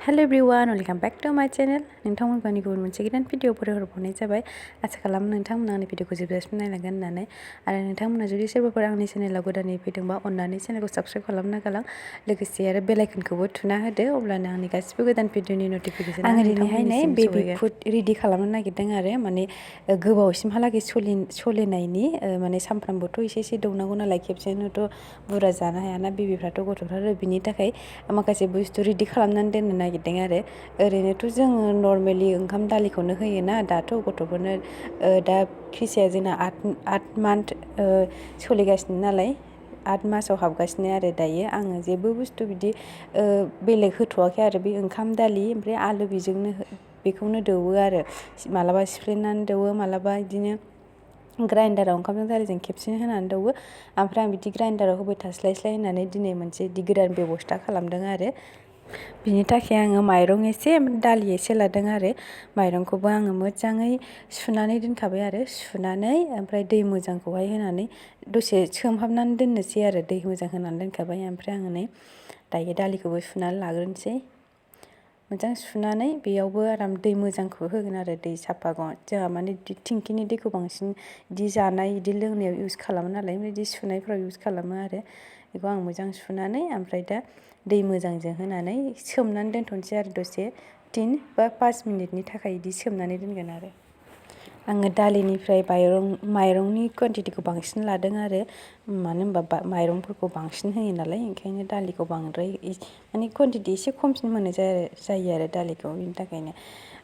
Hello everyone, welcome back to my channel. नोंथांमोनखौ आंनि गुबुन मोनसे गोदान भिडिअफोर हरबावनाय जाबाय। आसा खालामो नोंथांमोना आंनि भिडिअखौ जोबजासिम नायलांगोन होननानै आरो नोंथांमोना जुदि सोरबाफोर आंनि चेनेलाव गोदानै फैदोंबा अननानै चेनेलखौ साबस्क्राइब खालामना गालां लोगोसे आरो बेल आइकनखौबो थुना होदो अब्लानो आंनि गासिबो गोदान भिडिअनि नटिफिकेसन आङो दिनैहाय बेबी फुड रेडि खालामनो नागिरदों आरो माने गोबावसिमहालागै सलिनायनि माने सानफ्रामबोथ' एसे दौनांगौ नालाय खेबसेनोथ' बुरजा जानो हायाना बेबिफ्राथ' गथ'फ्रा बिनि थाखाय माखासे बुस्थु रेडि खालामनानै दोननो नागिरदों आरो ओरैनोथ' जोङो नर्मेलि ओंखाम दालिखौनो होयोना दाथ' गथ'फोरनो दा फिसाया जोंना 8 मान्थ सोलिगासिनो नालाय 8 मासाव हाबगासिनो आरो दायो आङो जेबो बुस्थु बिदि बेलेग होथ'वाखै आरो बे ओंखाम दालि ओमफ्राय आलु बेखौनो दौवो आरो मालाबा सिफ्लेनानै दौवो मालाबा बिदिनो ग्राइन्डाराव ओंखामजों दालिजों खेबसेनो होनानै दौवो ओमफ्राय आं बिदि ग्राइन्डाराव होबाय थास्लाय होननानै दिनै मोनसे गोदान बेबस्था खालामदों आरो बिनि थाखाय आङो माइरं एसे दालि एसे लादों आरो माइरंखौबो आङो मोजाङै सुनानै दोनखाबाय आरो सुनानै ओमफ्राय दै मोजांखौहाय होनानै दसे सोमहाबनानै दोननोसै आरो दै मोजां होनानै दोनखाबाय ओमफ्राय आङो नै दायो दालिखौबो सुनानै लाग्रोनोसै मोजां सुनानै बेयावबो आराम दै मोजांखौ होगोन आरो दै साफाखौ जोंहा माने टेंकिनि दैखौ बांसिन बिदि जानाय बिदि लोंनायाव इउज खालामो नालाय ओमफ्राय बिदि सुनायफ्राव इउज खालामो आरो बेखौ आं मोजां सुनानै ओमफ्राय दा दै मोजांजों होनानै सोमनानै दोनथ'नोसै आरो दसे 3 बा 5 मिनिटनि थाखाय बिदि सोमनानै दोनगोन आरो आङो दालिनिफ्राय माइरंनि क्वान्टिटिखौ बांसिन लादों आरो मानो होनबा माइरंफोरखौ बांसिन होयो नालाय ओंखायनो दालिखौ बांद्राय माने क्वान्टिटि एसे खमसिन मोननाय जायो आरो दालिखौ बिनि थाखायनो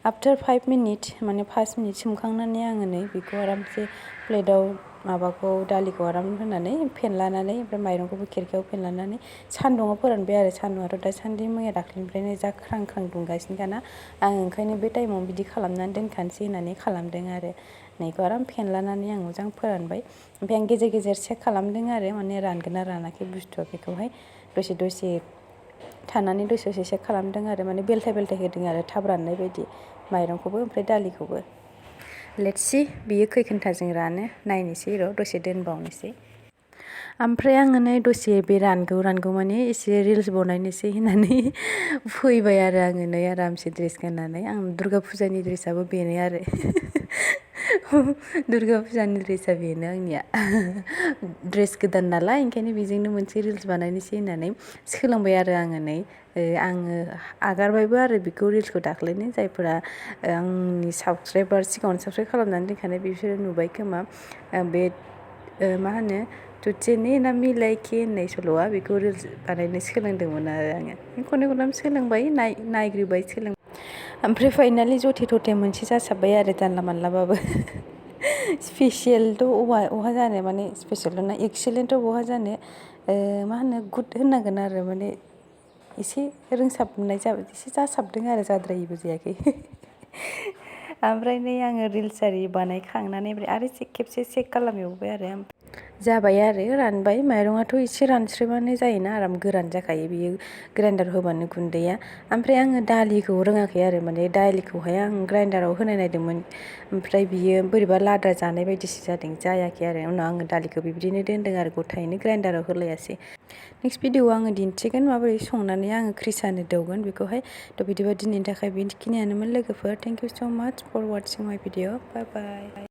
आफ्टार 5 मिनिट माने 5 मिनिट सोमखांनानै आङो नै बेखौ आरामसे प्लेटाव माबाखौ दालिखौ आराम होनानै फेनलानानै ओमफ्राय माइरंखौबो खेरखायाव फेनलानानै सान्दुङाव फोरानबाय आरो सान्दुङाथ' दासान्दि मैया दाख्लैनिफ्रायनो जा ख्रां दुंगासिनोखाना आं ओंखायनो बे टाइमाव बिदि खालामनानै दोनखानोसै होननानै खालामदों आरो नैखौ आराम फेनलानानै आं मोजां फोरानबाय ओमफ्राय आं गेजेर गेजेर चेक खालामदों आरो माने रानगोन ना रानाखै बुस्थुआ बेखौहाय दसे थानानै दसे चेक खालामदों आरो माने बेलथाय होदों आरो थाब राननाय बायदि माइरंखौबो ओमफ्राय दालिखौबो लेट्स सी बियो खै घन्टाजों रानो नायनोसै र' दसे दोनबावनोसै ओमफ्राय आङो नै दसे बे रानगौ माने एसे रिल्स बनायनोसै होननानै फैबाय आरो आङो नै आरामसे ड्रेस गाननानै आं दुर्गा फुजानि ड्रेसाबो बेनो आरो दुर्गा फुजानि ड्रेसा बेनो आंनिया ड्रेस गोदान नालाय ओंखायनो बेजोंनो मोनसे रिल्स बानायनोसै होननानै सोलोंबाय आरो आङो नै आङो आगारबायबो आरो बेखौ रिल्सखौ दाख्लैनो जायफोरा आंनि सिगाङावनो साबसक्राइब खालामनानै दोनखानाय बिसोरो नुबाय खोमा बे मा होनो तुच्चेने ना मिलायके होननाय सल'आ बेखौ रिल्स बानायनो सोलोंदोंमोन आरो आङो खननै खनथाम सोलोंबाय नायग्रोबाय ओमफ्राय फाइनालि जथे थथे मोनसे जासाबबाय आरो जानला मानलाबाबो स्पेसियेलथ' बहा जानो माने स्पेसियेलथ' ना एक्सेलेन्टथ' बहा जानो मा होनो गुड होननांगोन आरो माने एसे रोंसाबनाय जाबाय एसे जासाबदों आरो जाद्रायिबो जायाखै ओमफ्राय नै आङो रिल्स आरि बानायखांनानै ओमफ्राय आरो खेबसे चेक खालामबावबाय आरो जाबाय आरो रानबाय माइरङाथ' एसे रानस्रोबानो जायोना आराम गोरान जाखायो बियो ग्राइन्डार होबानो गुन्दैया ओमफ्राय आङो दालिखौ रोङाखै आरो माने दालिखौहाय आं ग्राइन्डाराव होनाय नायदोंमोन ओमफ्राय बियो बोरैबा लाद्रा जानाय बायदिसो जायाखै आरो उनाव आङो दालिखौ बिदिनो दोनदों आरो गथायैनो ग्राइन्डाराव होलायासै नेक्स्ट भिडिअआव आङो दिन्थिगोन माबोरै संनानै आङो क्रिसानो दौगोन बेखौहाय थ' बिदिबा दिनैनि थाखाय बेखिनियानोमोन लोगोफोर थेंक इउ स' माच फर वाचिं माय भिडिअ बाय बाय